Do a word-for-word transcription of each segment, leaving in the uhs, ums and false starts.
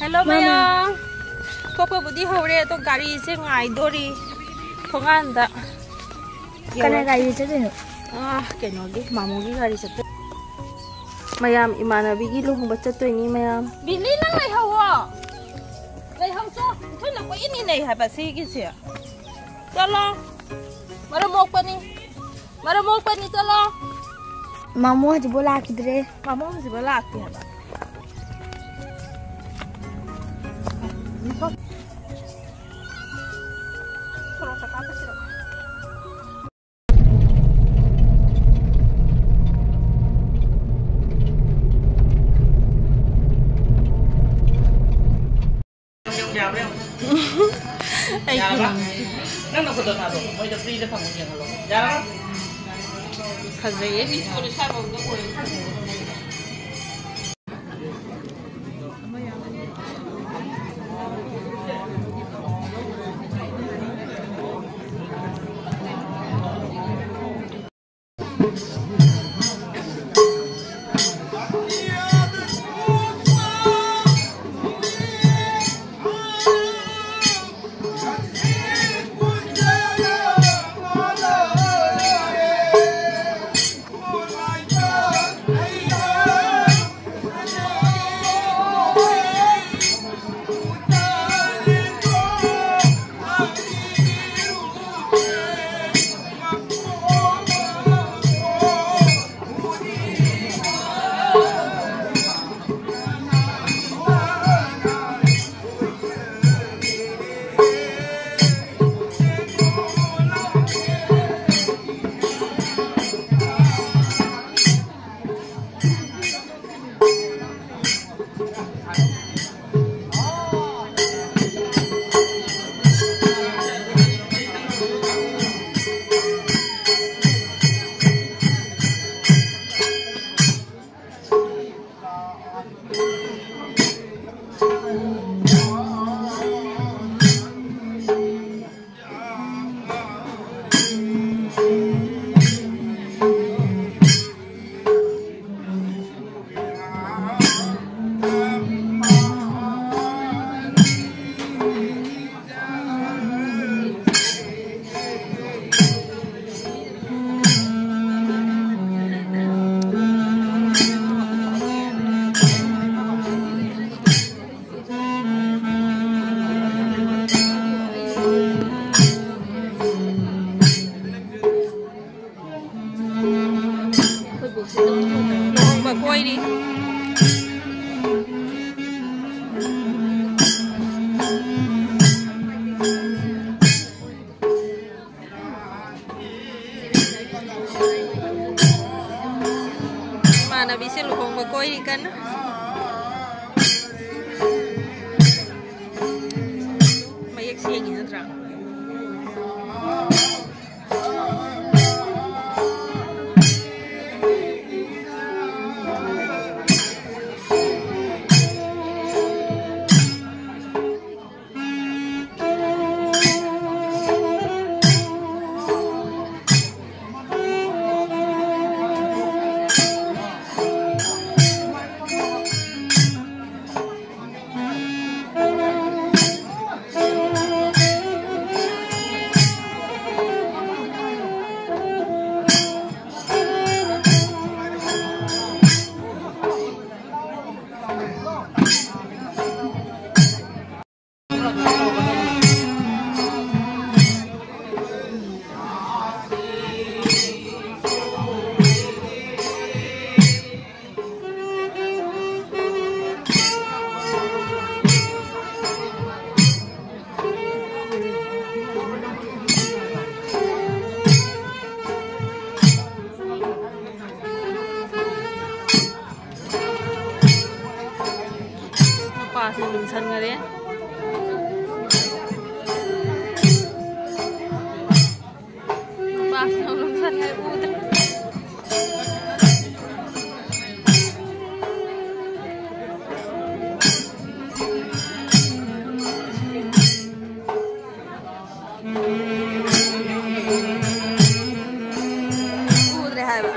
Hello ꯃꯌꯥꯝ, ꯊꯣꯛꯄꯕꯨꯗꯤ ꯍꯧꯔꯦ, ꯑꯗꯣ ꯒꯥꯔꯤꯁꯦ ꯉꯥꯏꯗꯣꯔꯤ ꯊꯣꯡꯒꯥꯟꯗ꯫ ꯀꯅꯥ ꯒꯥꯔꯤ ꯆꯠꯇꯣꯏꯅꯣ? ꯑꯥ, ꯀꯩꯅꯣꯒꯤ, ꯃꯥꯃꯣꯒꯤ ꯒꯥꯔꯤ ꯆꯠꯇꯣꯏ꯫ ꯃꯌꯥꯝ, ꯏꯃꯥꯟꯅꯕꯤꯒꯤ ꯂꯨꯍꯣꯡꯕ ꯆꯠꯇꯣꯏꯅꯤ ꯃꯌꯥꯝ꯫ ꯕꯤꯂꯤ, ꯅꯪ ꯂꯩꯍꯧꯋꯣ꯫ ꯂꯩꯍꯧꯆꯣ꯫ ꯏꯊꯟꯗ ꯀꯣꯏꯏꯟ ꯏꯟꯅꯩ ꯍꯥꯏꯕ ꯁꯤꯒꯤꯁꯦ꯫ ꯆꯠꯂꯣ꯫ ꯃꯔꯝ ꯃꯣꯛꯄꯅꯤ꯫ ꯃꯔꯝ ꯃꯣꯛꯄꯅꯤ, ꯆꯠꯂꯣ꯫ ꯃꯥꯃꯣ ꯍꯧꯖꯤꯛꯐꯥꯎ ꯂꯥꯛꯈꯤꯗ꯭ꯔꯦ꯫ ꯃꯥꯃꯣ ꯍꯧꯖꯤꯛꯐꯥꯎ ꯂꯥꯛꯇꯦ ꯍꯥꯏꯕ꯫ ꯁꯣꯔꯣꯛꯇ ꯀꯥꯞꯄꯁꯤꯔꯣ? ꯌꯥꯕ꯭ꯔꯥ ꯌꯦꯡꯉꯣ꯫ ꯑꯩ ꯌꯥꯔꯕ? ꯌꯦꯡꯉꯦ꯫ ꯅꯪ ꯅꯈꯨꯠꯇꯣ ꯊꯥꯗꯣꯛꯑꯣ꯫ ꯃꯣꯏꯗ ꯐ꯭ꯔꯤꯗ ꯊꯝꯃꯣ ꯌꯦꯡꯍꯜꯂꯣ꯫ ꯌꯥꯔꯕ? ꯐꯖꯩꯌꯦ꯫ ꯅꯨꯄꯥꯁꯤꯅ ꯂꯨꯝꯁꯟꯈꯔꯦ꯫ ꯅꯨꯄꯥꯁꯤꯅ ꯂꯨꯝꯁꯟꯈꯔꯦ, ꯎꯗ꯭ꯔꯦ꯫ ꯎꯗ꯭ꯔꯦ ꯍꯥꯏꯕ꯫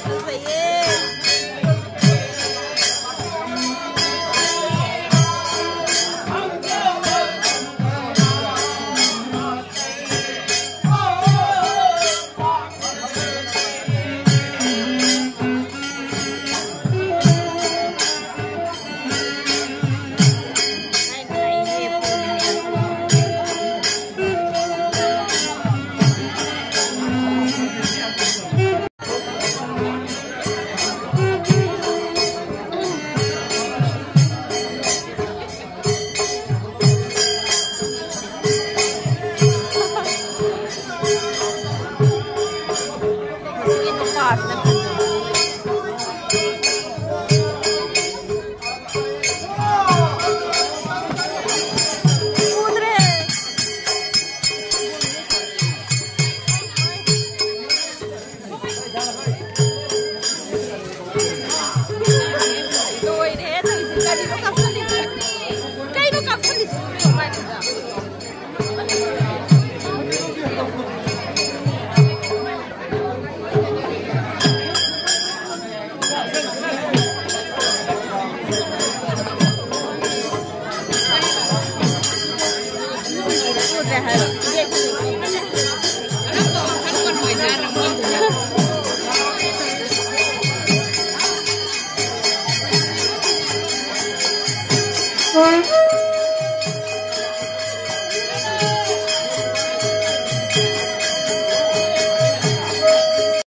ꯐꯖꯩꯌꯦ꯫ ꯂꯣꯏꯔꯦꯍꯦ ꯇꯧꯔꯤꯁꯦ꯫ ꯀꯔꯤꯅꯣ ꯀꯥꯞꯁꯜꯂꯤꯁꯦ? ꯀꯩꯅꯣ ꯀꯥꯞꯁꯜꯂꯤꯁꯦ?